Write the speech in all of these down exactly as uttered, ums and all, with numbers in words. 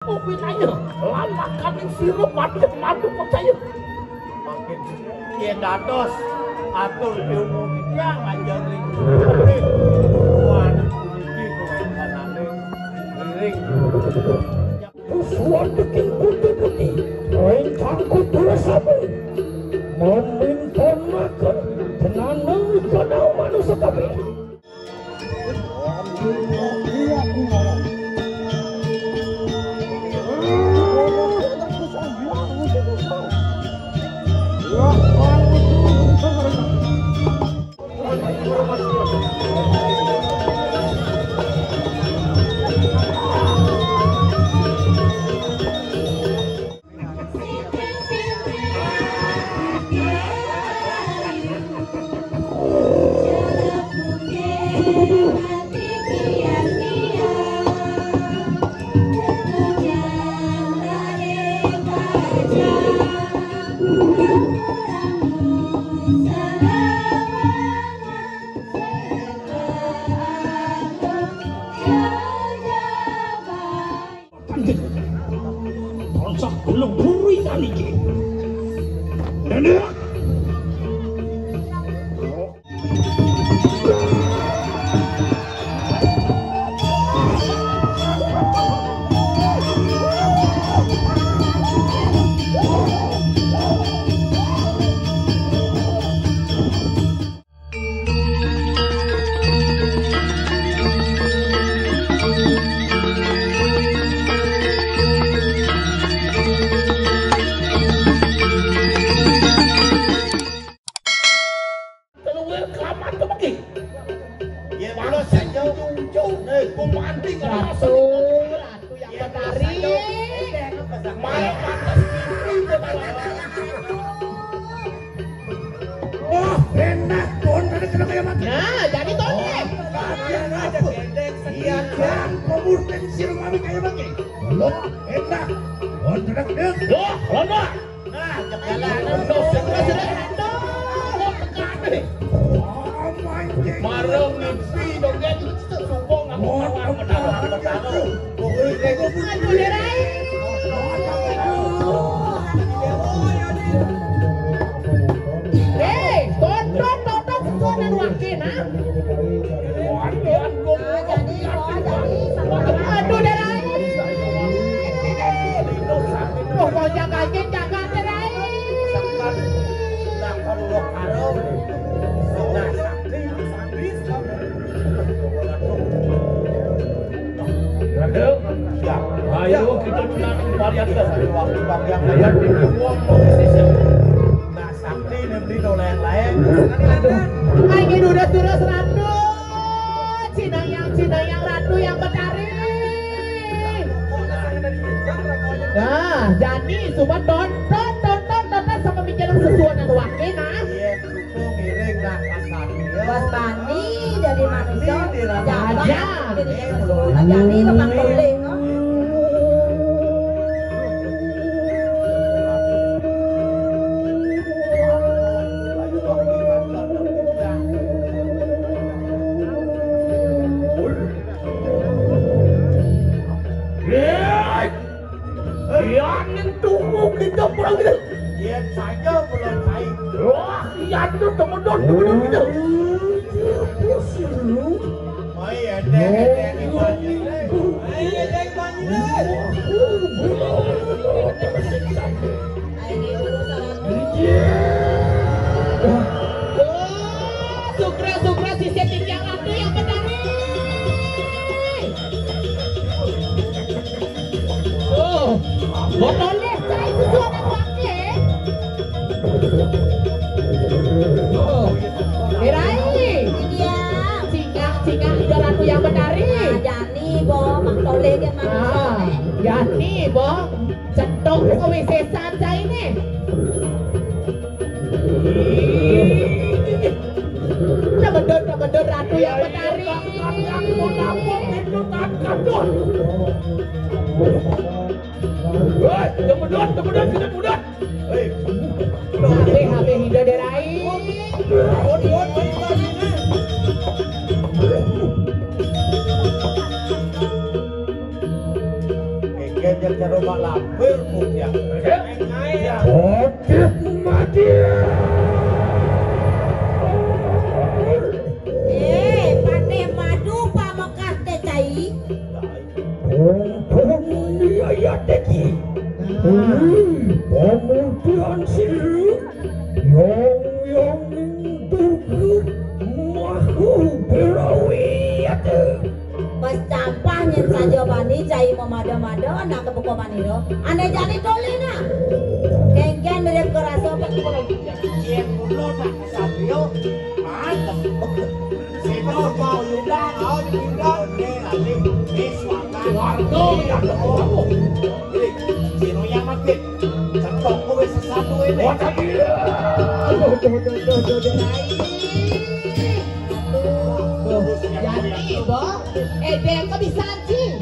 Pinaya, lan makaning sira patih madu percaya. Makin yen dados atur ilmu titiang ngajaring wadah puniki kawéntenané ngiring. Suwantiking pundi-pundi, ingkang kudu sami. Mamintonaken tenanang kana manusa kabéh. Kanjeng, tansah kula buri niki. Nenek. Keluar kamar tu pergi. Ya, kalau saya jauh-jauh, eh, pemanding Ratu, Ratu yang bertarik. Malah pantas mimpi. Wah, enak, Ton. Ada kena kayak mati. Nah, jadi Ton deh. Latihan apa? Ikan pemurtin sirup mami kayak mati. Lo enak. Ton, enak, enak. Loh, loh, loh. Nah, jalanan. Loh, sudah, sudah. Loh, loh, tekan deh. Marung ngipi dong, kan? Sumpah, nggak mau. Aduh, Derai. Hei, tonton, tonton, tonton, anu, waké, nah. Aduh, Derai. Loh, kok jaga aja, jaga, Derai. Nah, kalau lo karo, nah, sakti, sakti, Raden, ayo kita nang parian. Nah, sakti ini beli oleh lain. Ayo, udah terus, Ratu. Cinayang, Cinayang, Ratu yang Betari. Nah, jadi suba tonton, tonton, tonton sama bicara sesuatu yang wakil, nah. Iya. Ngiring dah kasar. Bos Bani jadi manusia. Jadi. Jadi kepang boleh, oh. Hei! Yang tunggu kita pulang kita. Dia saja belum cair. Wah, iya tuh temen-temen kita. Oh iya, deh, deh, deh. Sugra, sugra, sisip tinggal atuh yang bener nih. Tuh, botolnya saya sesuai pakai. Tuh, kirain. Iya. Cingak, cingak, jual atuh yang bener nih. Nah, jani, Bo, Mang Toleh dia mah. Ah, jani, Bo. Cedok kowe sesan cai ne. Cemedot, cemedot Ratu yang Betari. Hei, cemedot, cemedot, cemedot. Hei. Habis, habis, Ida Derai. Hei. Geger Coba lampir pun ya. Oke, mati. Eh, Patih Madu pamekas teh cai. Untung dia ya teki. Wih, pemudian sih. Yang yang itu mahu berawi ya teh. Pas campah nyén saja bani cai mamada-mada anak kebuka manira. Ané jani tolih nah. Kéngkén mirip kerasa. Yén kula nak satrio, mantep. Sing mau yudan, mau diundang, né lali, né suaka. Warga yang ada. Jadi, sino yang makin. Cetok kowe sesatu ini. Wah, tadi. Aduh, aduh, aduh, aduh, aduh, aduh. Tuh, jadi, Bo. Eh, dia kok bisa, Ci?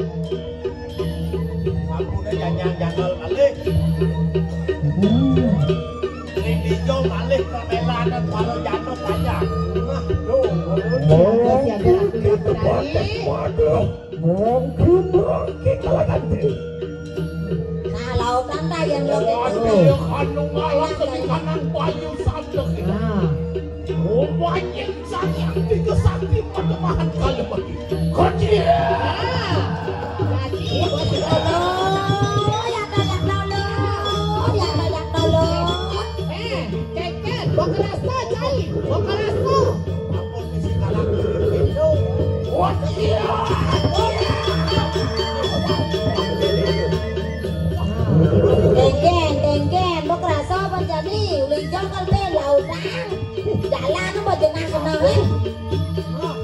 Sampune jajal-jajal malih. Hmm. Ring ijo malih permelanan para jana panjang. Nah, tuh. Oh, siapa tuh yang berani? Waduh. Mungkin mungkin kalangan deh. Nah, lautan ta yén lo. Waduh, anu ngalah kali kanan payu sadek. Nah. Rupanya saya tiga sakti perkemahan kali bagi. Kecil. Nah, jadi, bos. Tolong, ya tolong, tolong. Ya tolong, tolong. Eh, Kéngkén, mbok kerasa, Cai. Mbok kerasa. Ampun, Gusti Kala. Wah, iya. Kéngkén, Kéngkén, mbok kerasa apa jadi? Ulih jam kalbe lautan. Jalan apa jenah seneng, eh? Oh,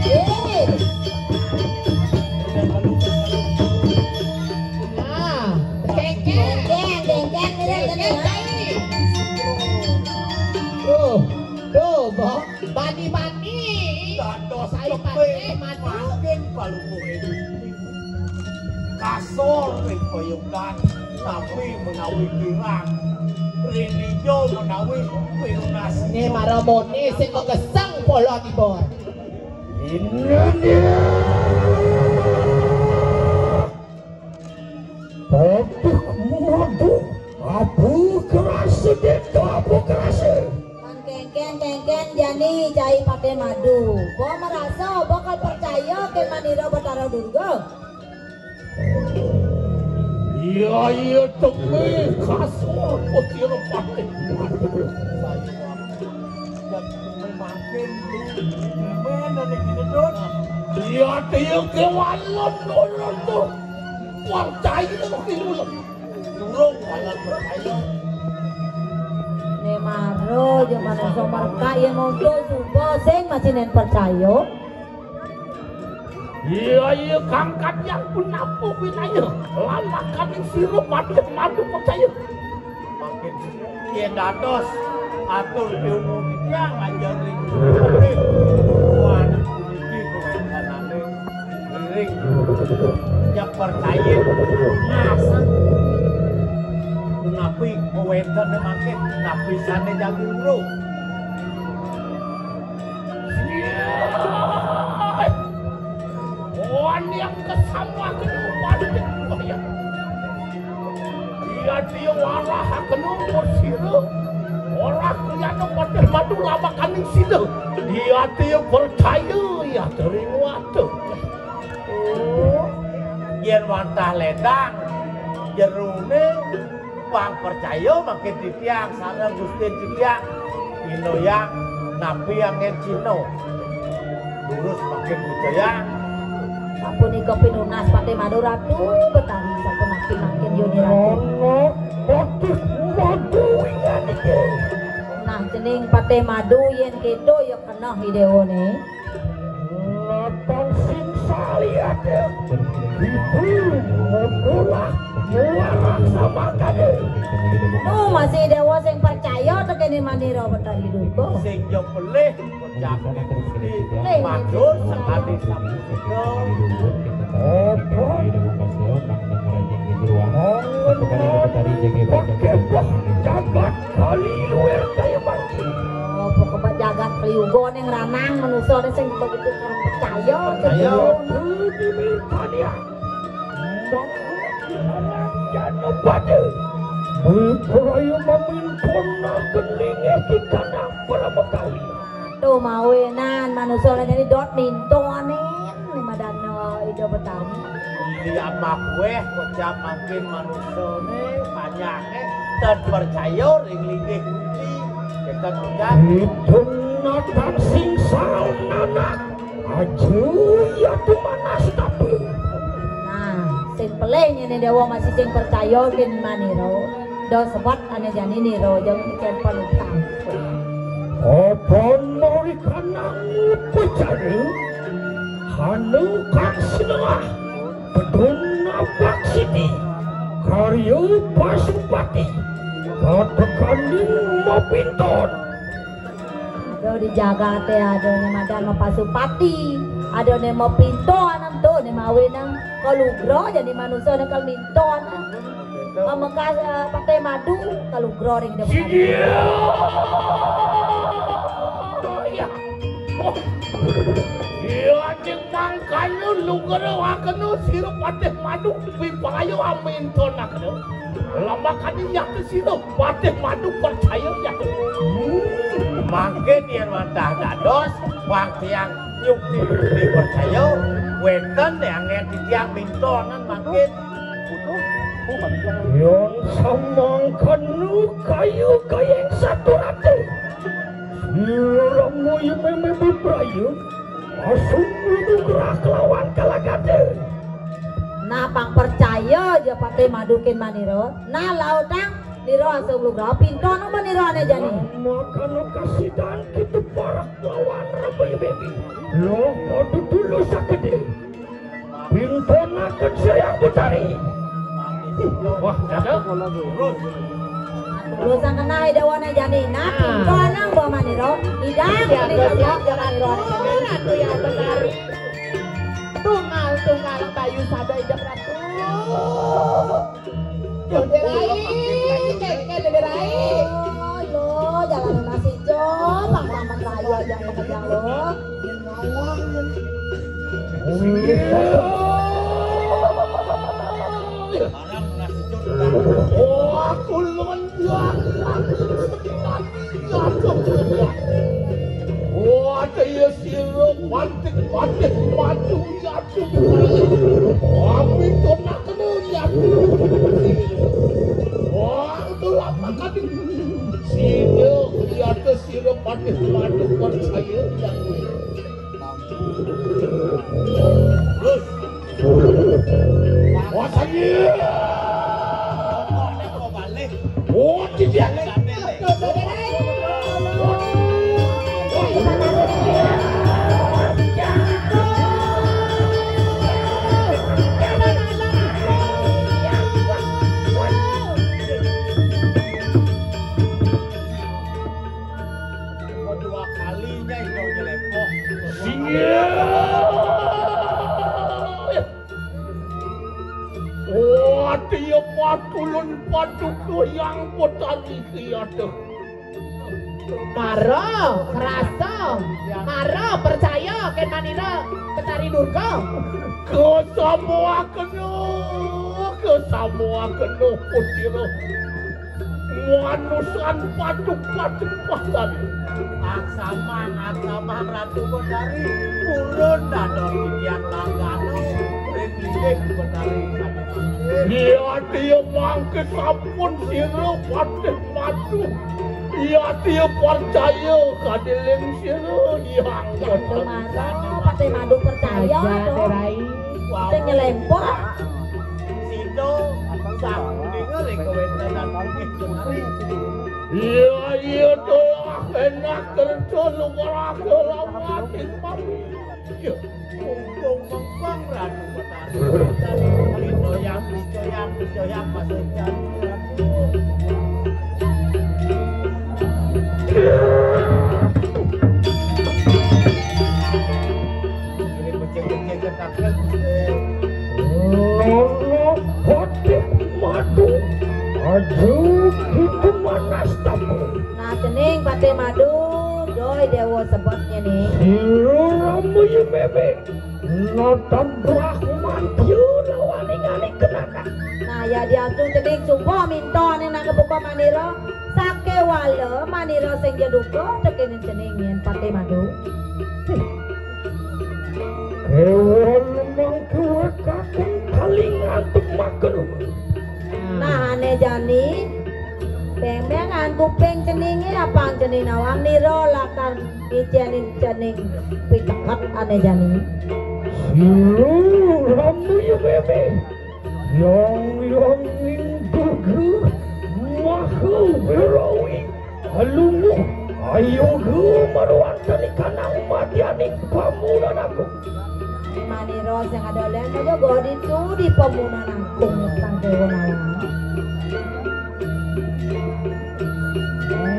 eh. Nah, Kéngkén. Kéngkén, Kéngkén, ini Kéngkén, Cai. Tuh, tuh, Mbok. Bani-bani. Dados Sai kepe Patih, madu. Makin palupuh ini. Kasor ring payungan, napi menawi kirang. Ring ijo menawi pinunas. Né maramone sing kegeseng pola tiba. Ini dia. Patih Madu, apa kerasa, Dito, apa kerasa? Kan Kéngkén, Kéngkén, jani Cai Patih Madu. Bo merasa, bakal percaya kén manira Betara Durga. Iya, iya, temi kasur, Patih Madu. Mangkin, men, ada gini, Dut. Iya, dia ke walon, walon, tuh. Percaya, makin ulem. Durung, walon percaya. Né mara, jaman iso merka, yén monto, suba, sing masih nén percaya. Iya, iya, kangkat yang pun apa pinanya. Lalakan yang sirup, Patih Madu percaya. Makin yén dados atur ilmu titiang lanjut ring. Waduh, puniki kawéntenané ngiring. Ya percaya. Nah, punapi kawéntenané mangkin napi sané jagung ro. Wan yang kesamua kena Patih Madu. Iya dia warahaken umur sira. Ora kriyana Patih Madu lamakaning sira. Iya dia percaya ya tering waduh. Oh, yén wantah ledang jerone pang percaya mangke titiang sareng Gusti titiang Inoyang napi angin Cina. Durus mangke percaya. Sapunika pinunas Patih Madu Ratu Betari sampun napi mangkin yuni Ratu. Ana Patih Madu wingan iki. Nah, cening Patih Madu yén kéto ya keneh I Déwa né. Natang sing saliyate. Ibu mukulah muarah samakane. Nu masih Déwa sing percaya tekene manira Betari Dukuh. Sing ya pelih. Jagat Gusti, matur sakadi sapunika. Apa? Pakembang jagat kali luwir kaya mangkin. Oh, pakembang jagat kali Yuga ning ranang manusa sing begitu karo percaya. Percaya. Budi Mirtania. Mangku Janapati. Miprayu mamimpun nageng linggih ki kanang Parama Kali. Tuh mawinan manusa jani dot mintonin ni madana Ida Betari. Lian makueh kocap mangkin manusane panjake ten percaya ring linggih Gusti. Kita kocap. Itu natan sing salah nanak. Aju ya tumanas tapi. Nah, sing pelih nyene dewa masih sing percaya kin manira. Do sebot ane jani nira jeng kecen panutan. Apa mori kanang upacara? Hanu kang sinengah. Pedun napak siti. Karya Pasupati. Katekaning mapinton. Ada di jagate ada ne madan mapasupati, ada ne mapinton, tuh ne mawinang kalugra jani manusa ne kalminton. Amekas eh, Patih Madu kalugra ring ida. Iya. Oh. Iya, cing mangkana lugra wakana sira Patih Madu pipayu aminton akana. Lamakane yata sira Patih Madu percaya yata. Hmm. Mangkin yen wantah dados, wang tiang nyukti-nyukti percaya, wenten yang ngen titiang mintonan mangkin. Yang samangkanu kayu kayeng saturate. Sira muyu meme biprayu, asung nugrah kelawan kalagate. Nah, pang percaya ja Patih Madu kin manira. Nah, lautang nira asung lugra pinton manira ane jani. Makana kasidan kita parak lawan Rabai Bebi. Lo podo dulu sakedi. Pintonaken Sayang Betari. Wah, ada. Lo sangkena ida wane jani. Nah, pintonang ba manira. Ida ya, kene ya, kajak jalan ira. Ratu yang Betari. Tunggal-tunggal bayu sada ida Ratu. Dede Rai, keke Dede Rai. Oh, yo, jalan nasi jo, bang bang rayu aja makejang lo. Wah, kulon ya. Wah, ya sira Patih, Patih Madu ya. Amin tonak kena ya. Wah, itulah makanya sira, ya, sira Patih Madu percaya ya. Terus. Wah, saya. Oh, tidak. Kedua kalinya itu nyelepoh. Sial. Wah, dia patulun paduka yang petani kiaduh. Mara, kerasa, mara, percaya, ken manira, Betari Durga. Kesamuakena, kesamuakena, putira. Wanusan patuk-patuk pasan. Aksama, aksama Ratu Betari. Purun dados titiang langgana ring linggih Betari sané. Iya, dia mangke sampun sira Patih Madu. Iya, dia percaya kadiling sira, iya. Patih Madu, Patih Madu percaya. Aja, toh. Rai. Sing nyelempok. Sida sampun ningali kawéntenan inggih Betari. Iya, iya, doyah enak kerja lu ngerasa lama mati. Iya, mumpung mengkang Ratu Betari. Doyah, doyah, doyah, Mas Ujang. Nono Patih Madu, aju kita manas tamu. Nah, cening Patih Madu, do Oi, Déwa sebutnya nih. Sira Rama Yememe, nata brahmantya lawan ingane kenaka. Nah, ya diatur cening sumpah minta ane nak kebuka manira. Sakewala manira sing jeduka tekene cening yen Patih Madu. Kewan mangke wekaken kalingan tumaken. Nah, ane jani, beng-bengan kuping ceninge apang cening nawang nira lakar icenin cening piteket ane jani. Sira Rama Yememe, yang yang induga maha wirawi. Alunguh, ayo gu maruan tenikanang madianing pamunan aku. Manira sing ada len aja go ditu di pamunan aku tang dewa nawang.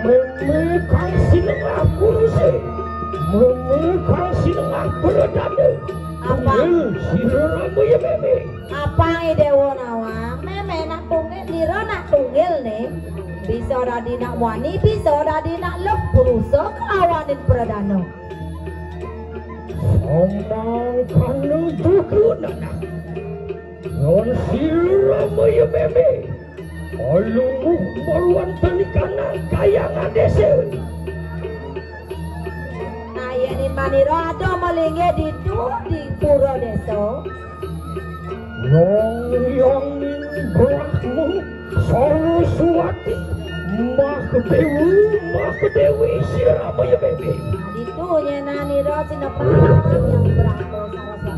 Meme kang sinengah kuruse, meme kang sinengah beredane. Apa? Tunggal sira Rama Yememe. Apa i dewa nawang? Meme nak tunggal, nira nak tunggal nih. Bisa dadi nak wani, bisa dadi nak luh purusa kelawanin pradana. Samangkana juga nana. Yon sira Rama Yememe. Alunguh maruan tenikanang kayangan desa. Nah, yenin manira ada malinggih ditu di pura desa. Yang yang Brahma Saraswati, Mahadewi, Mahadewi sira Rama Yememe. Nah, ditu nyenan nira sinepa yang Brahma Saraswati,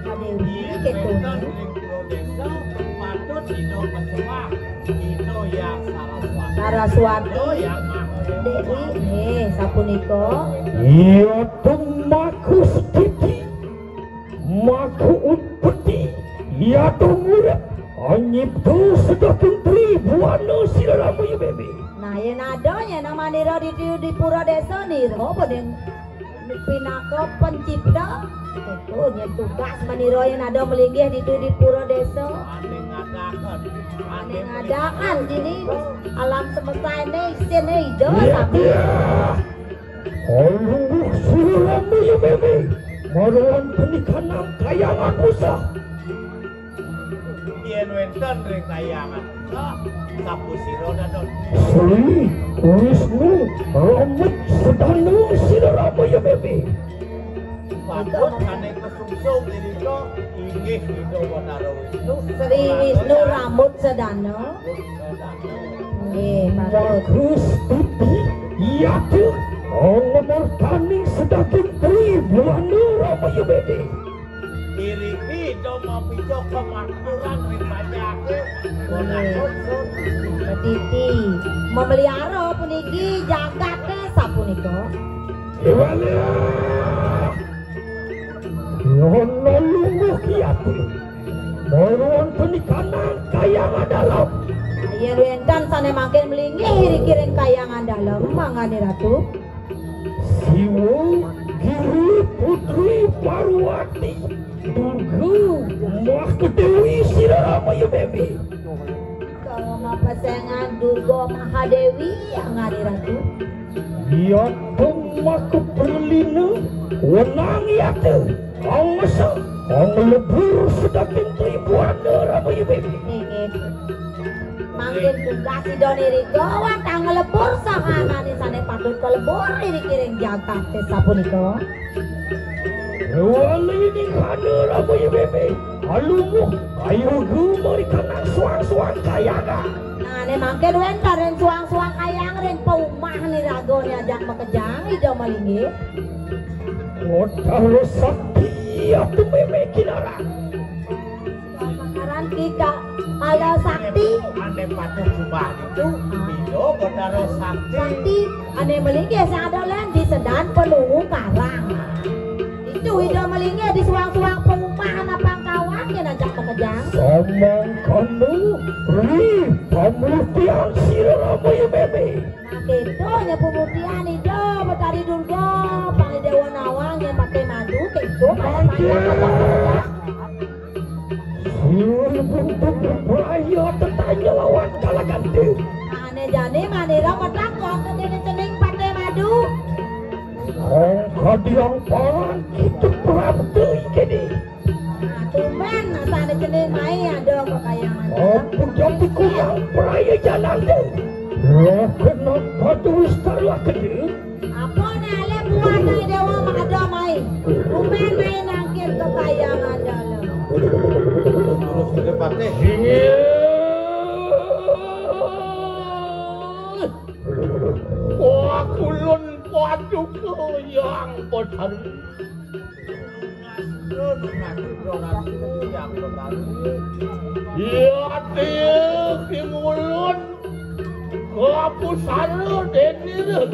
Mahadewi, gitu. Patut Ida Kesembah, Ida Yang Saraswati. Saraswati. Ida Yang Mahadewi. Dewi, eh, sapunika. Iya tumaku setiti. Maka utpeti, yata murid, anyipta sedaging tribuana sira Rama Yememe. Nah, yen ada, yen manira di, di, di pura desa nira, apa ding pinaka pencipta? Itu, yen tugas manira yen ada melinggih ditu di pura desa. Ane ngadakan. Ane ngadakan dini alam semesta ini isine ida. Iya, sami. Iya. Alungguh sira Rama Yememe, maruan tenikanang kayangan Musa. Yen wenten ring kayangan Musa, sapu sira dadon. Sri Wisnu Ramut Sedana sira Rama Yememe. Patut ane kesungsung irika inggih Ida Batara Wisnu. Sri Wisnu Ramut Sedana. Nggih, patut. Bagus, Tuti, iya, Tuh. Ngomortaning sedaging tribuana Rama Yememe. Iriki Ida mapica kemakmuran ring panjake. Nggih. Petiti, memelihara puniki jagate sapunika. Iwale. Yono lungguh kiati. Moro wonten ikanan kayangan dalem. Yen wenten sane mangkin melinggih iriki ring kayangan dalem, mangane Ratu. Siwa, Giri, Putri, Parwati, Durga, Mahadewi, sira Rama Yememe. Kamapesengan Durga Mahadewi, angani Ratu. Yata maka pralina wenang yata, angsa, anglebur sedaging tribuana Rama Yememe. Inggih. Mangkin tugas Ida nirika, watang nglebur saha angani sane patut kalebur iriki ring jagate sapunika. Wali ningkana Rama Yememe, alumuh, kayu gumarikan suang-suang kayangan. Nah, ne mangkin wenten ring suang-suang kayang ring paumah niragane ajak makejang Ida malinggih. Modal sakti atu meme kinarang. Pakaran kita kala sakti. Ane patuh jubah itu, Ida Batara Sakti. Sakti, ane malinggih sing ada len di Sedan Penungu Karang. Itu Ida malinggih di suang-suang perumahan apang kawan yen ajak makejang. Samangkana ri pamurtian sira Rama Yememe. Nah, keto nya pamurtian Ida Betari Durga, Pangedewa Nawang yen pate madu, keto pada panjang. Siul buntu berbahaya tetanya lawan kalagante. Ane jane manira petak wonten ing cening pate madu. Ong kadiang parang kita prapti kene. Nah, tumben asane cening mai ada kok kayangan. Ampun, dadi kuyang praya jalan deh. Lo kena batu wis taruh gede. Apa ne ale buane dewa mak ada mai? Tumben mai nangkir kok kayangan dalam. Terus gede patih. Iya. Wah, kulun paduka yang betari. Iya, tiya, sing ulun kapusara denir.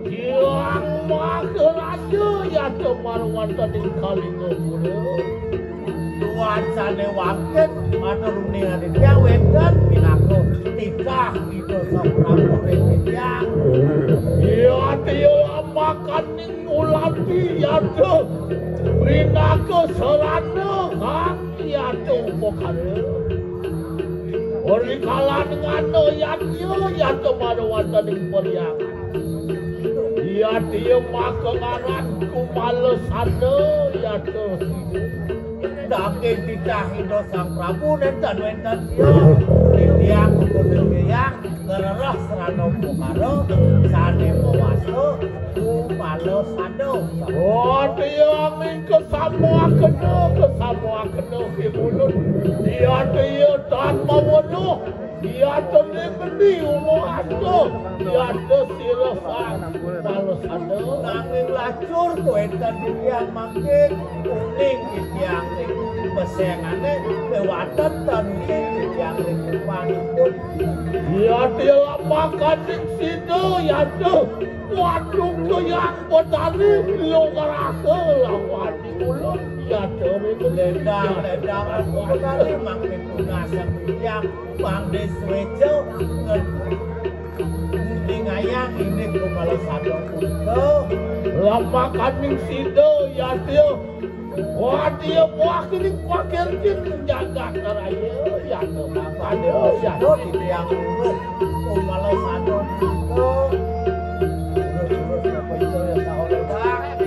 Yang Maharaja yata marwata ning Kalingapura. Tuan sane wangken matur uning aditya wenten pinaka titah Ida Sang Prabu ring titiang. Iya, tiya makaning ulampi yata pinaka sarana kang yata upakara. Ori kalangan yatya yata marwata ning paryangan. Yatya maka ngaran Kumala Sanda yata sida. Saking titah Ida Sang Prabu nenten wenten siya. Titiang pun nggeyang ngrereh srana upakara sane mawasta Kumala Sanda. Oh, tiang ing kesamuakena, kesamuakena pimunut. Yatya tan mawenuh. Yata ning ngendi umuh anta, yata sira sang palusada. Nanging lacur kuwenten titiang mangkin, uning titiang ring pesengane, kewaten tan uning titiang ring rupanipun. Yata lamakan ning sida, yata. Waduh, Kayang Betari, lo ngerasa lawan di mulut, yata ring ngendi. Lendang, lendang, Betari mangkin tunasan titiang. Pangdis Wejo nge-, ningayang indik Kumala Sanda punika. Lamakaning sida yatya. Wadya buah kini pakir kin jagat raya yatya mangkana yatya. Sida titiang urus Kumala Sanda punika. Urus-urus apa itu ya sahabat.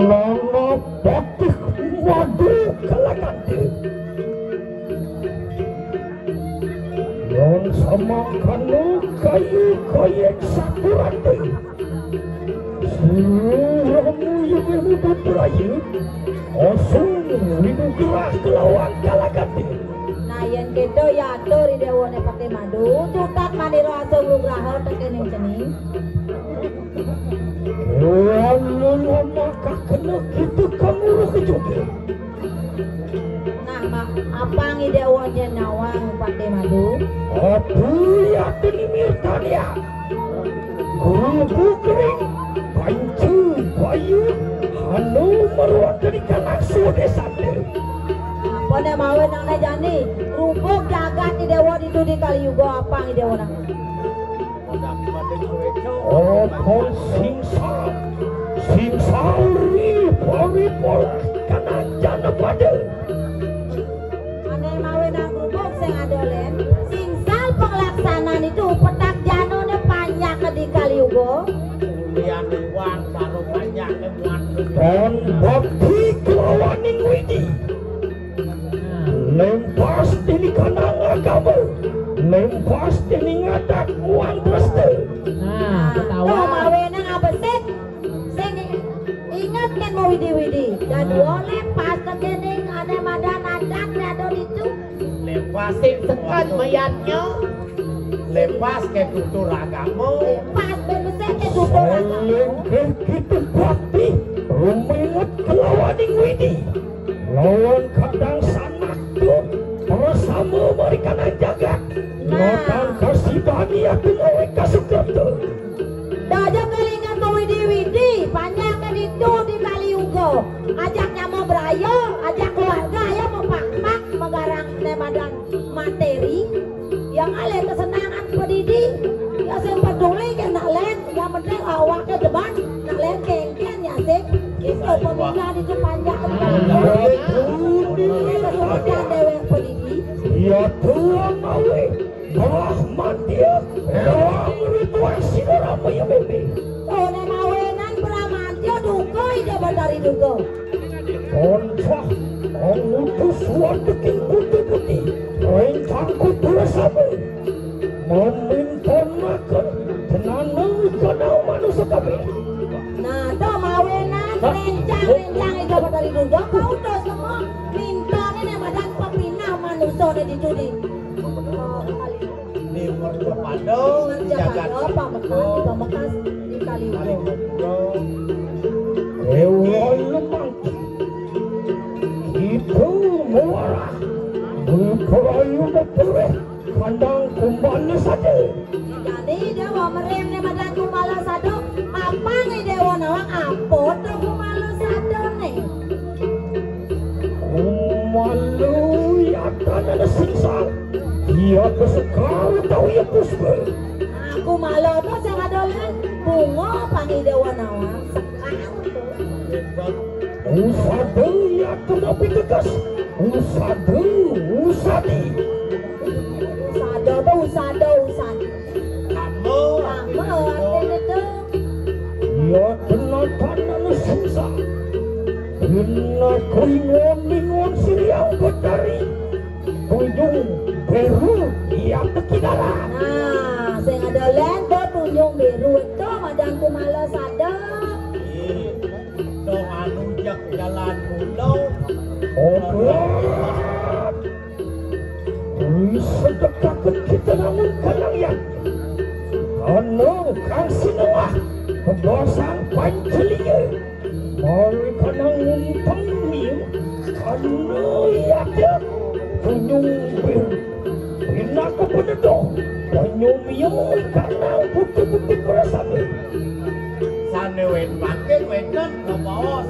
Lama patih madu kalagante. Yon samangkana kayu kayek sakurante. Suramu yememu putraya. Osung winugrah kelawan kalagante. Nah, yen keto ya atur i dewane Patih Madu, cutat manira asung nugraha tekening cening. Kewan lulu maka kena kita kanguru kejoget. Nah, mak, apang i dewane nyawang Patih Madu? Aduh, ya keni mirtania. Guru kering, pancu, bayu, anu meruat dari kanak sude sate. Apa ne mawe nang ne jani? Rubuk jagat i dewa ditu di Kali Yuga, apang i dewa nang. Okon singsal, singsal ri pori pol kanak jana pada. Ane mawe nang rubuk sing ada len, singsal penglaksanaan itu petak janane panjak di Kali Yuga. Ulian uang baru panjak muat. Dan bakti kelawaning widi. Lempas dini kanang agama, lempas dini ngadat muan dresta. Nah, ketawa. Tuh, mawe nang abesik, sing inget kan mau widi-widi. Dan wole pas tekening ane madan adat ne ada ditu. Lepas sing sekat mayatnya. Lepas ke tutur agama. Lepas ben besik ke tutur agama. Saling kita bakti, rumenget kelawaning widi. Lawan kadang sanak tu bersama mereka nang jagat. Nah. Lawan kasih bahagia tu mereka sukerta. Daja kelingan mawidi-widi, panjak ke ditu di Kali Yuga. Ajak nyama beraya, ajak keluarga, ayo mau pak-pak, megarang ne madan materi. Yang ale kesenangan pedidi, ya sing peduli ke nak len, yang penting awaknya deban, nak len kengken ya sing. Itu pemindah di panjak ke Kali Yuga. Ini kesebutan dewe. Kaya bébé. Oné mawinan bramantya duka Ida Betari Durga. Tansah ngutus wateking putih-putih, rencang kudu sami. Mamintonaken tenana ikanang manusa kabéh. Nah, to mawinan rencang-rencang Ida Betari Durga, kautus semua mintoné né madan pepinah manusa né ditu di. Di mercapada, di mercapada, jagat pamekas, di pamekas, di Kaliuga. Kaliuga. Kéwala mangkin. Kita muara. Diperayu beturih kandang kumbana sada. Jani Déwa Merim né madan kumbana sada, apang Déwa Nawang apa to kumbana sadané? Kumalu yatana sungsang, iya kesekar utawi iya puspa. Aku malu to sing ada lan bunga pang Déwa Nawang sekar to. Usada iya kena pitegas, usada usadi. Usada to usada usadi. Lama. Lama artiné to. Iya kena tanana sungsang. Kena keringon-ringon siriang betari. Tunjung biru iya tekidaran. Nah, sing ada lan to tunjung biru to madan kumbana sada. Ih, dong anu jak jalan mula. Obat. Sedekaken kita namun kanang yang. Anu kang sinengah kebasan pancelia. Mari kanang ngunteng miu. Anu iya dia. Tunjung bir. Pinaka penedo. Penyumio kanang putih-putih berasami. Sané wét mangkin wénten kabaos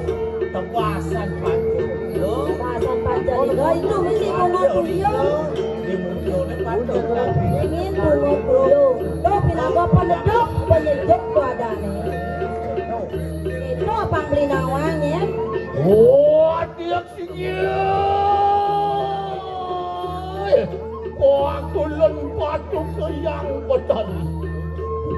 tebasan pancur. Tebasan pancur. Lha itu mesti bunga kuliu. Di munculné pancur. Ingin bunga kuliu. Tuh pinangga penedok, penyejuk kuadané. Itu pang beli nawang ya. Wah, dia Inggih, kula patuh ke Hyang Betari.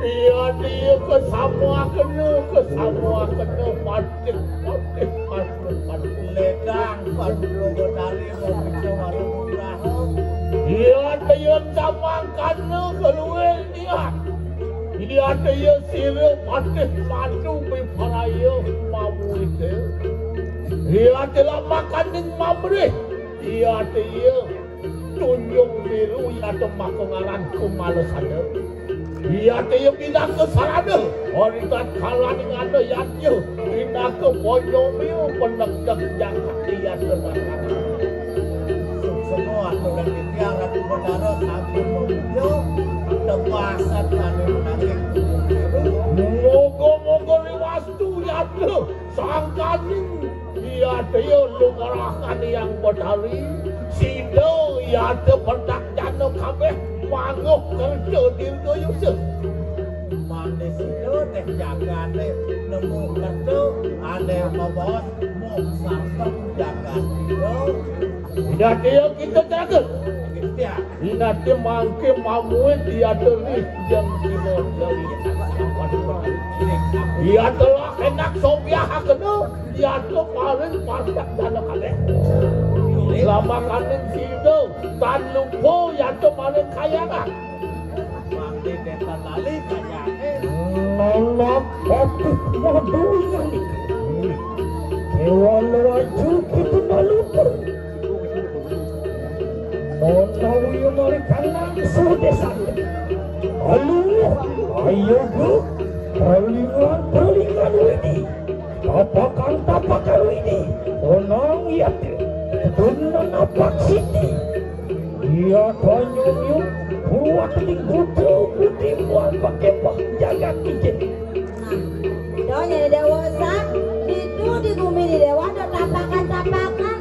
Iya dia kesamuakena, kesamuakena patih, patih, patih, patih. Ledang, patih Betari, mau bisa warung murah. Iya dia samangkana keluar dia. Iya dia sira patih madu miparaya mawite. Iya telah makaning mamrih. Iya iya tunjung biru iya maka ngaran kumalesana. Iya iya pinaka sarana. Ori tatkalaning ada yadnya pinaka ponyomil penegak jagat iya tenakan. Semua aturan titiang Ratu Betara sampun memuja tebasan anu menangis tunjung biru. Moga-moga liwastu yadnya sangkaning Iya, iya, lumrahan Hyang Betari, sida iya pertaksana kabeh manguh kerta dirgayusa. Mangda sida teh jagate nemu kerta, ane mabaos mung sareng jagat sida. Iya, iya, kita jaga. Iya. Inate mangke mamuit iya terih yang kimo dari. Iya telah enak sopiah kena. Yadnya paling pasak dana kabeh. Lamakaning sida tan lupa yadnya paling kayangan. Mangke desa lali kayane. Nolak patut madu ingani. Kewan laju kita maluper. Menawi mari kanang sudesan. Aluh, ayo bu, perlingan, perlingan widi. Tapakan, tapakan widi. Onang yati, tunan apak siti. Iya tanyong yuk, buat ning kudu, budi buat pakai pak jagat ijen. Nah, donya dewasa, itu di bumi di dewa ada tapakan-tapakan.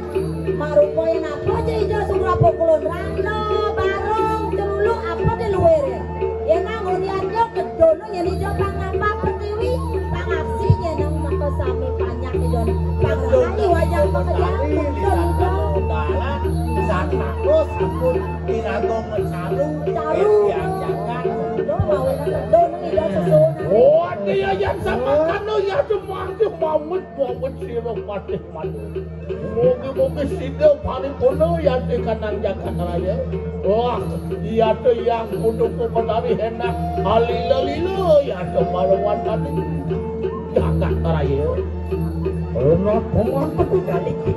Marupa yen apa aja ida sugra pukulun rana, barong, celulu, apa di luar ya. Yen nang unian yo kedono yen ida pang napa pertiwi, pang aksi yen nang maka sami panyak ida pang rahayu wayang pekerjaan betul ida. Dalan, satako sampun iraga mecaru, caru. Yen tiang jagat. Ida mawe kedono ida sesuwun. Samakana ya mangke mawet-mawet sira Patih Madu. Mugi-mugi sida paripurna ya kanang jagat raya. Wah, ya yang kudu ku Betari enak alila-lila ya marwatane jagat raya. Enak pemantep nalika.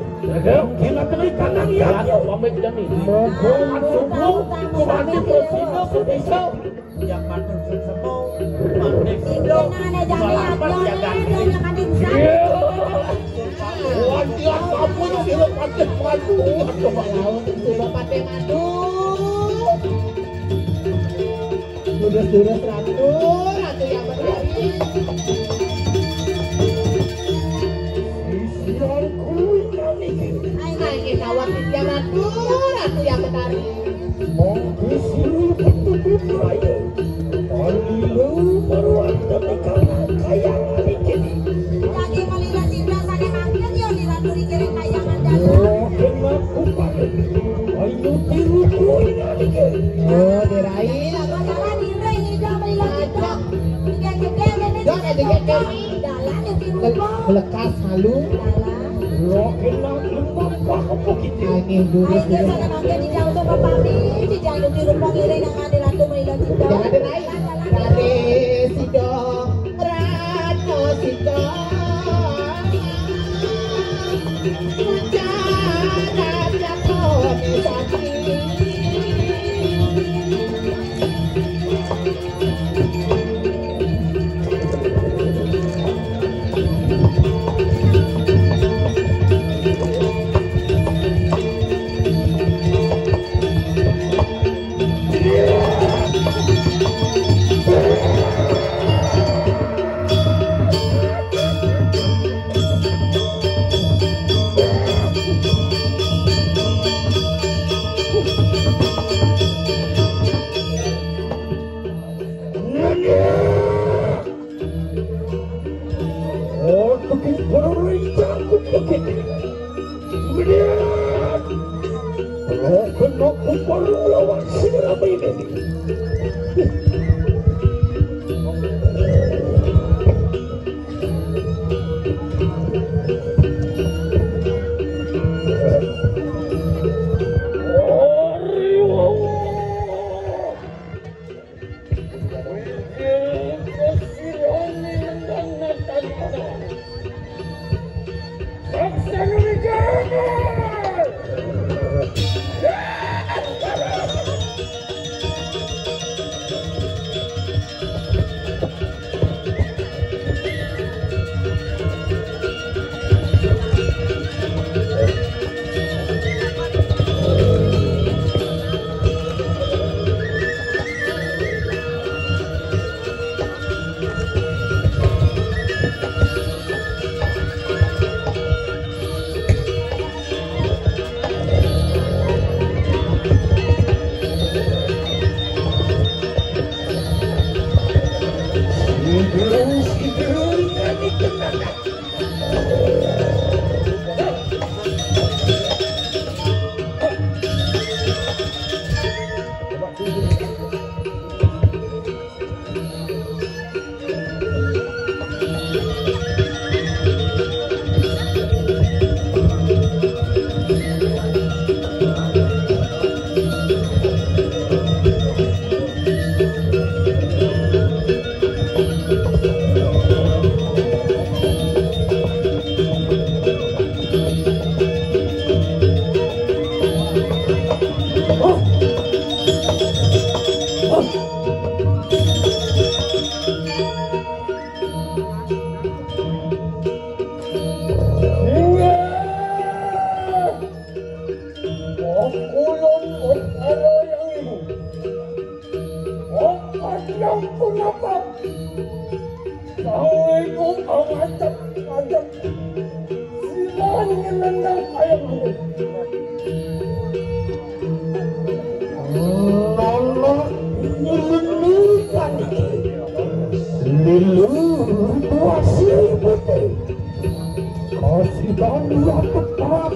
Kena kena kanang ya. Pamit jani. Monggo subuh kuwati prasida sedisa. Yang matur suksema, Pandit Indo, malampah jagat ini. Wadiah, ampun, sira Patih Madu. Aduh, lawan sira Patih Madu. Durus-durus Ratu, Ratu yang berhari. Sisian kuwi niki. Ayo, ayo, kawat Ratu, Ratu yang berhari. Monggo sira Patih Madu. Alilu marwantene kanang kayang niki. Dadi malila cinta sane mangkin ya di Ratu Rikiri kayangan dalu. Roh enak kupake. Ayo tiru kuwi niki. Oh, dirai. Dalan ira ida malila cinta. Gede-gede ngene. Jangan dikekek. Dalan yang tiru. Melekas halu. Dalan. Roh enak lupa apa kita. Angin durus. Ayo, durus. Sana mangke di jauh tuh pepami, di jauh di rumpang iring yang ada Ratu Maila Cinta. Jangan ada lain. Rare sido, rano sido. Ucap rasa kau di sati. Untuk berrencang begitu. Melihat. Kalau kena kupar lawan si Rabi ini. Kulon Utara yang ibu. Opat yang punapa. Sangaiku angajak-ajak. Silan ngenendang ayam. Nono nyelendukan. Lilu buah sirih putih. Kasidan yang tepat.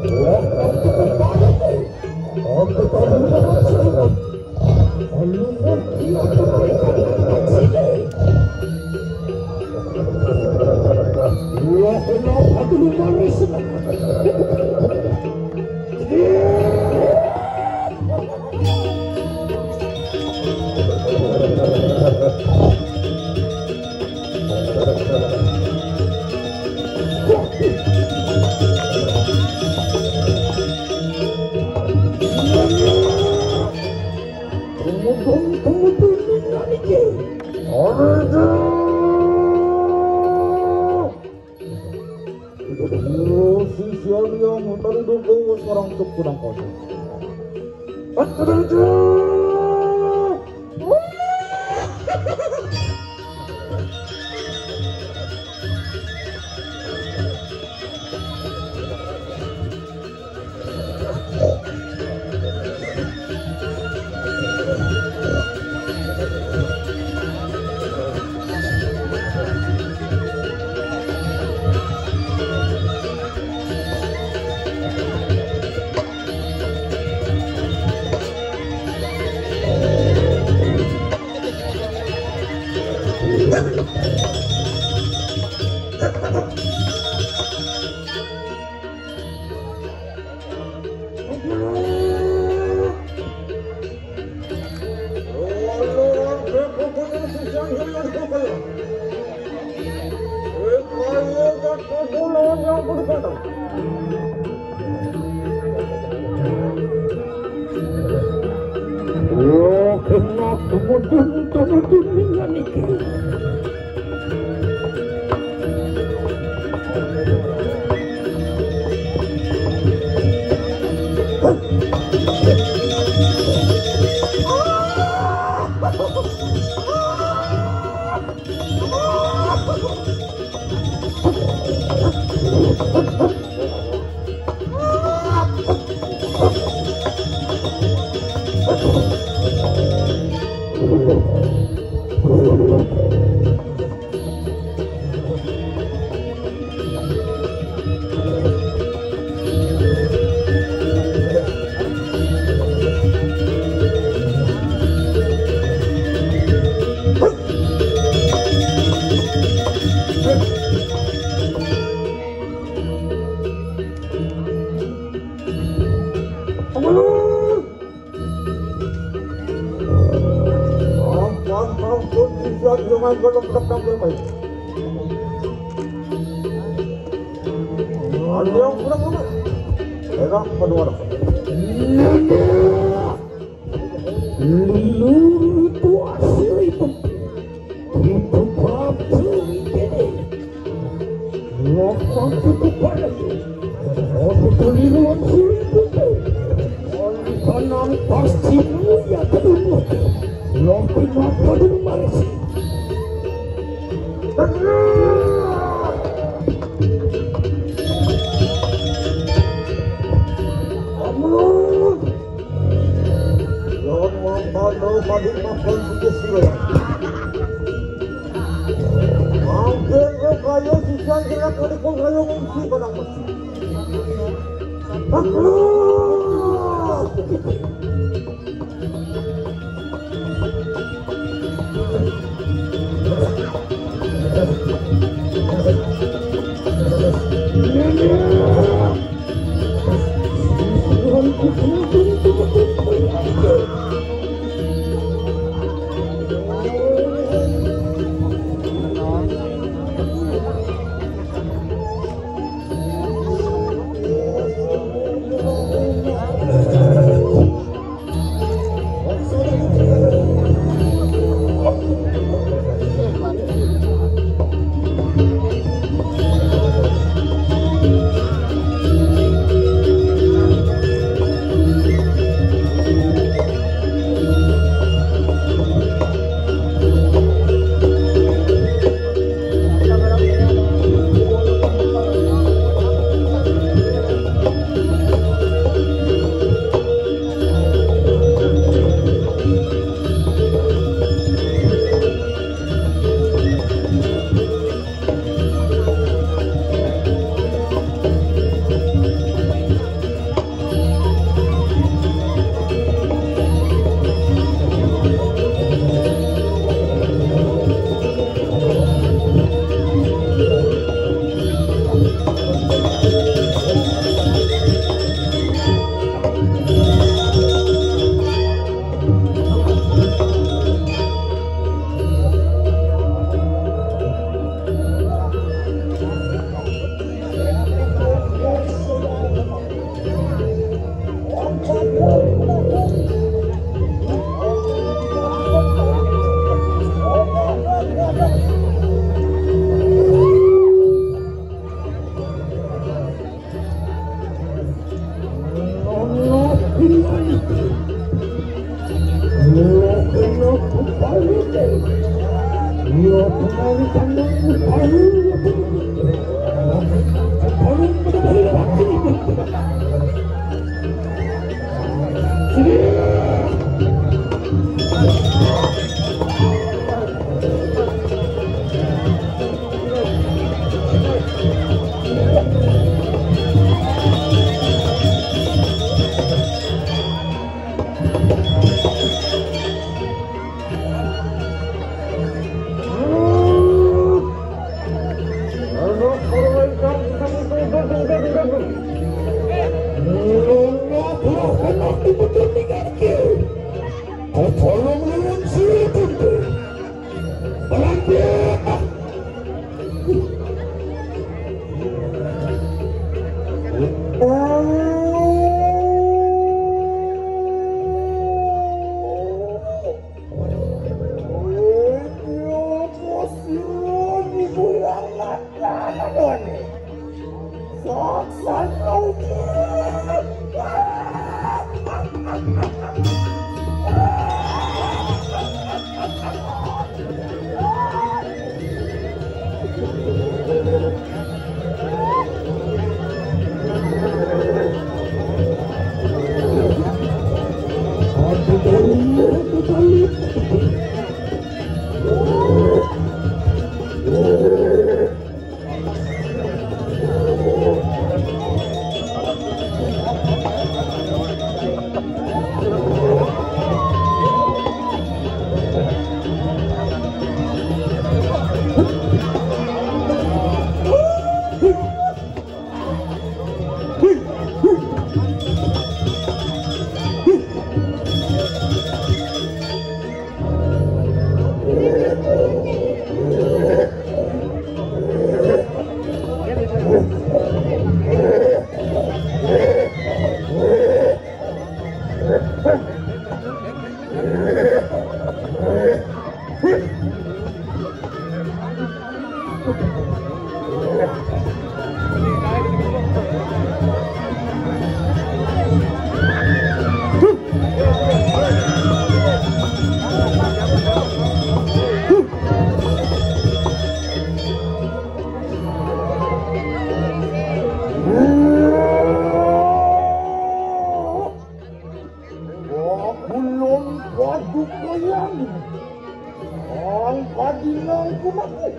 Waktu tepat. Aku tahu. Alumur dia tepat. Tunggu dulu, Nani. Ada aja. Sisian yang mencari dukung sekarang cek kurang kosong. Ada aja. Oh, kena kemudian, kemudian dengan iki. Ampun, ampun, bisa jangan belum tetap sampai. Ada yang kurang apa? Enak, penuh orang. Lulu itu asli itu. Itu batu ini. Lawan itu pada. Aku keliruan sulit itu. Tenang pasti mulia kedua. Lawan apa dulu maris. Tenang. Amun. Lawan mangkal mau padi makan putus sila. Mangkal kaya sisa kira kali kong kaya ngungsi padang mesti. Amun. Wakulon Paduka Yang. Ang kadinang kumaku.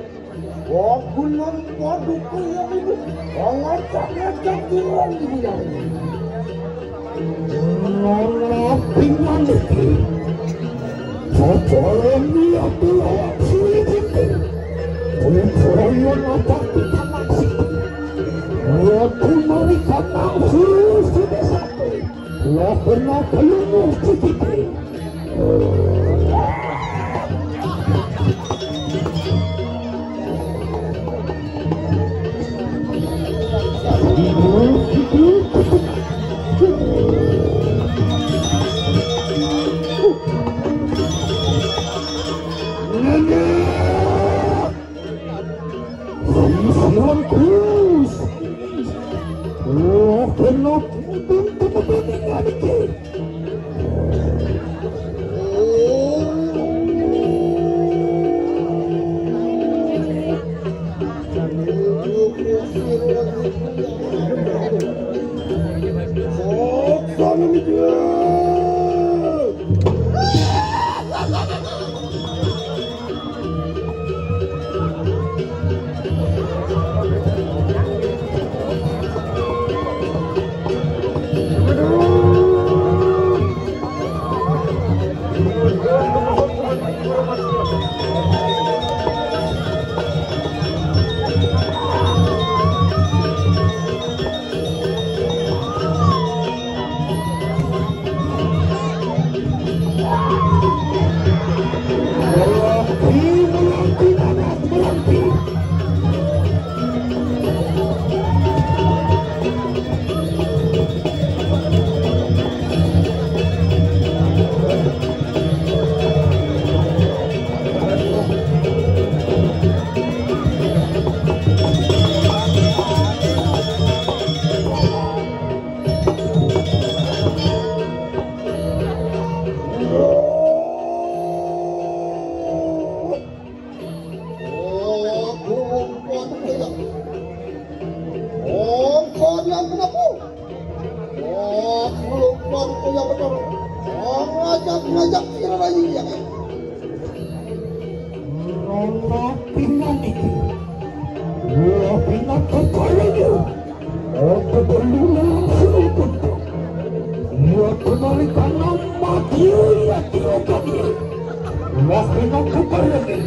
Wakulon Paduka Yang ini. Ang acak-acak dirang di yang. Ngalapingan itu. Paparan ni aku awak sulit itu. Paparan apa kita maksud? Waktu mereka nak suruh sudah sampai. Lah pernah peluru sedikit. Nenek! Sisiran kus. Oh, kena pudung tempat ini. Tidak kira lagi ya. Rono pingan iki. Wah, pingan kepalanya. Ojo perlu langsung ikut. Ia kembali karena mati, ia tiup dia. Wah, pingan kepalanya.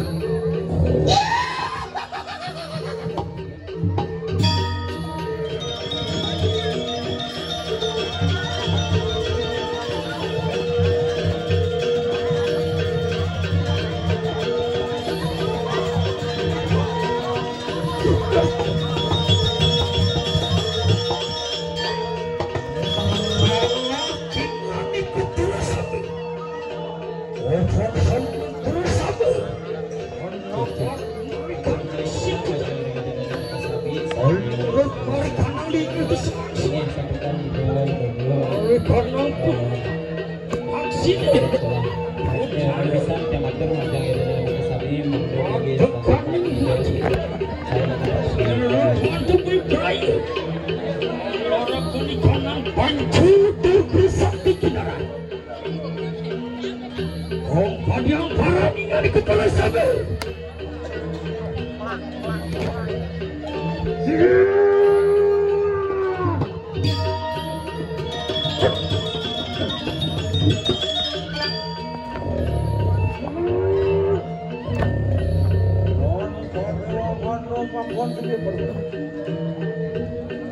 Kong padiang parani ngani kepala sabe.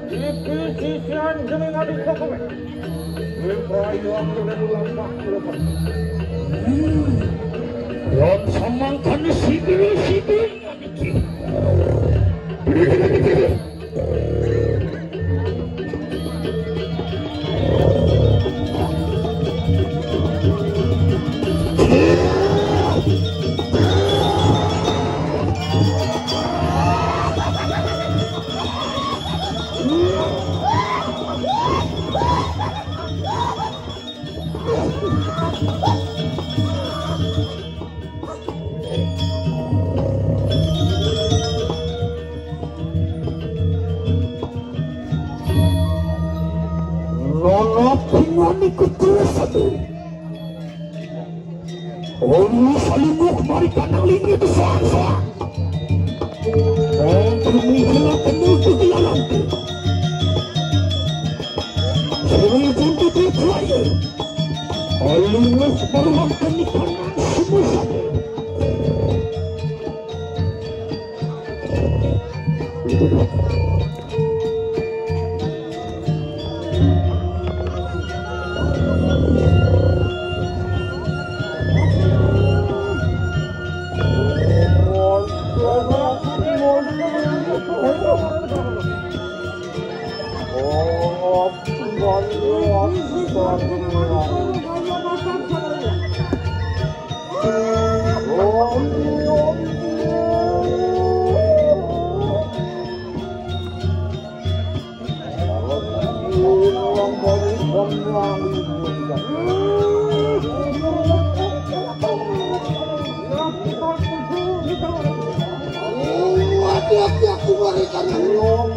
Iki sisian jeneng adik kowe. Kowe prayu aku dan lampak kira. Lan samangkane sipil-sipil iki. Nono pingon iku tuwes aku. Olu salimuk mari kanang lingi besoan-soan. Ong temu kena temu kegelangan. Sering pun tutup lagi. Olu muk meruang kenikangan semua. Hati-hati aku mereka yang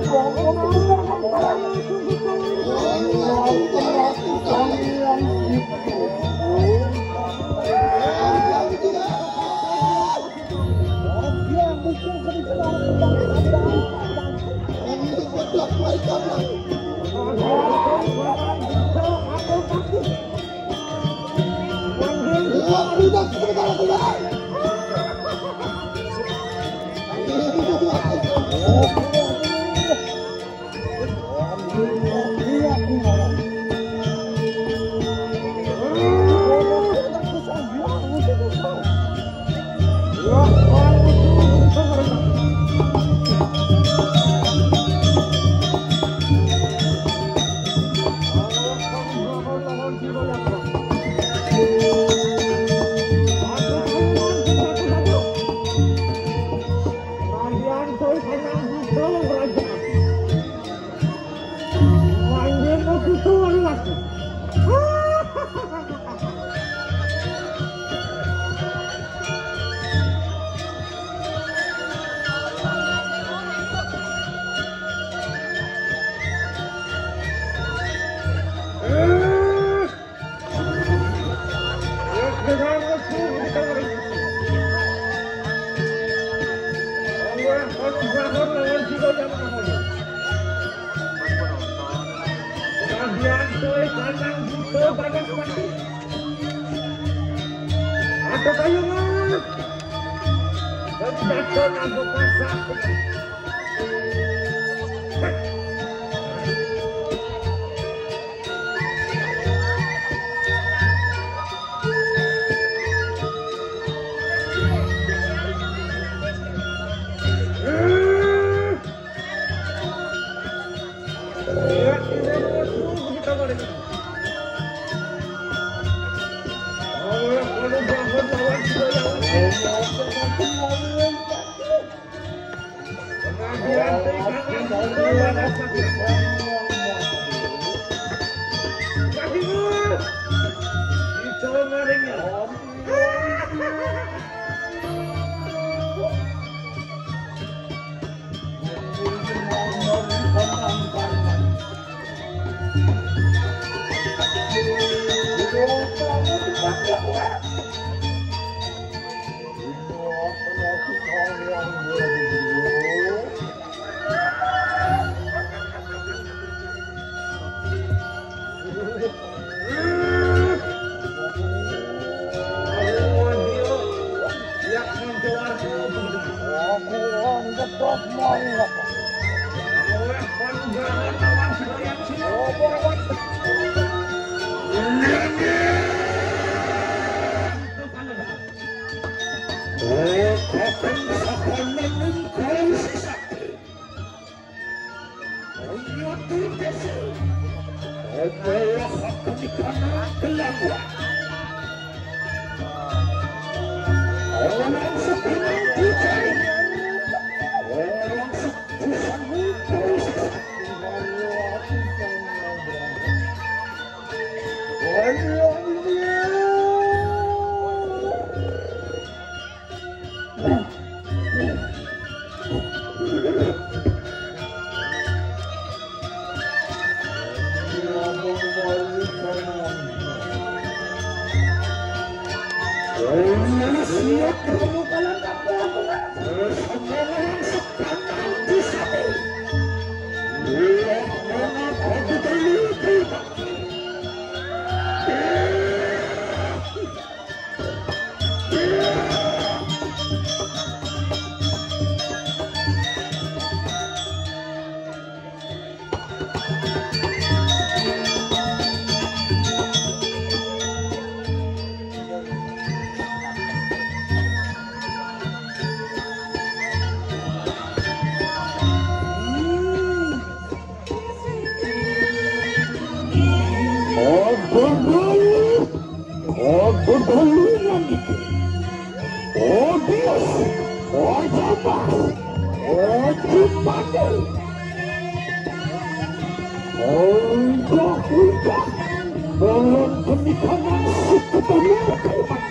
Atau kayu mah. Begitu nanggo pasak. Aku dulu yang itu. Obis, ojabas, ojibadil. Ojok-ojok, belum pernikahan suku Banyuwangi.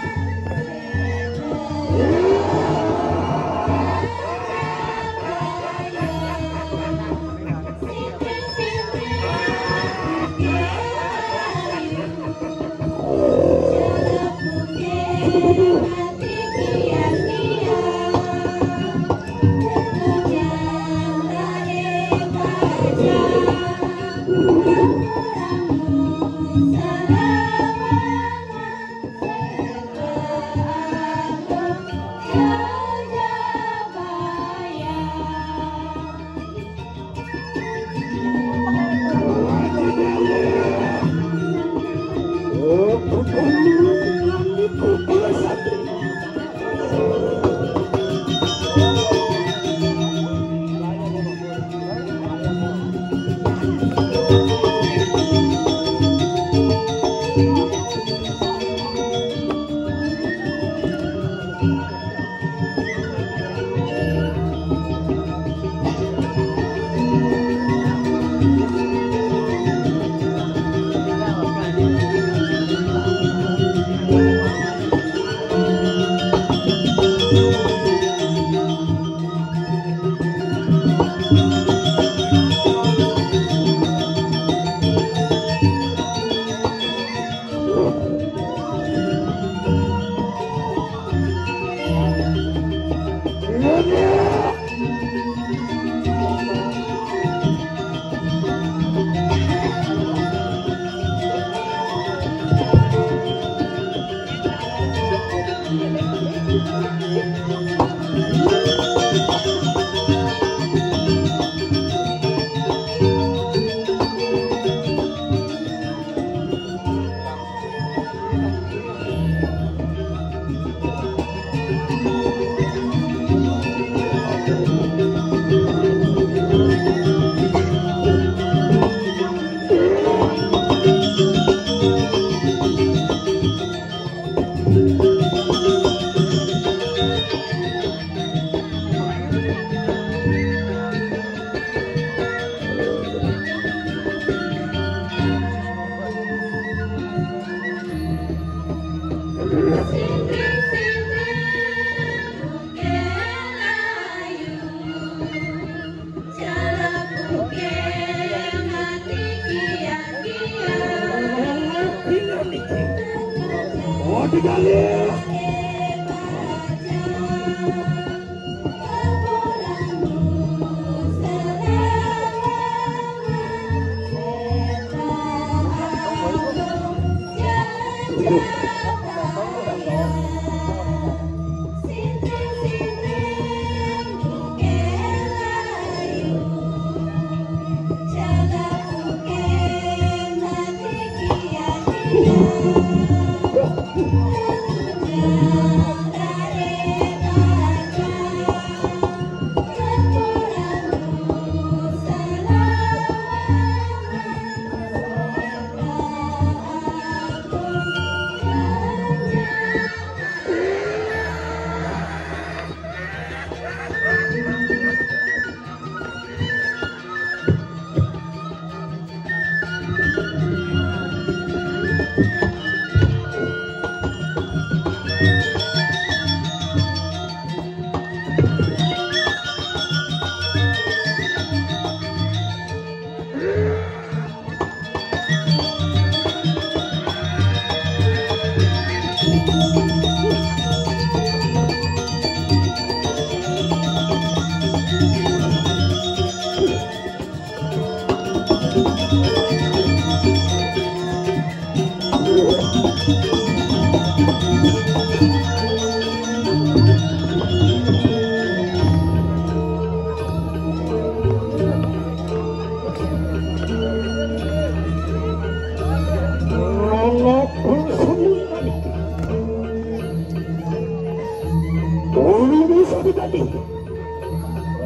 Tolong bisa diganti.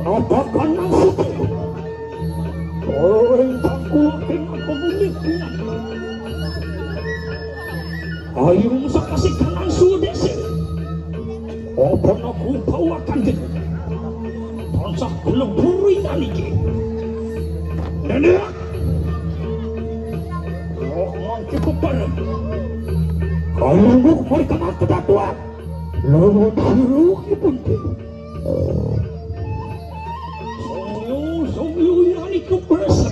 Apakan maksudnya? Orang tangkulakin aku memikirkan. Ayo musa kasih kanang sudesi. Apa aku bawakan diri? Tonsak belum buri naliki. Nenek. Oh, mangke peparan. Kalau mau mereka nak kedatuan. Lawan suruh ibun. Songyo, songyo, yani keberasa.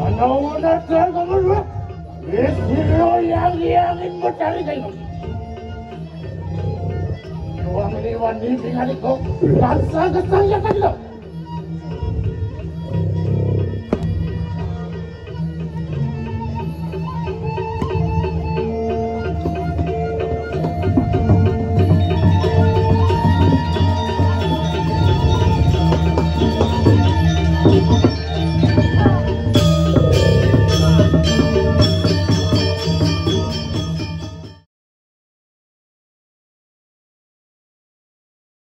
Mana-mana saya kamu dua. Istri lo yang yang mencari kayu. Tuang liwan di tinggal itu. Bangsa kesang ya kan lo.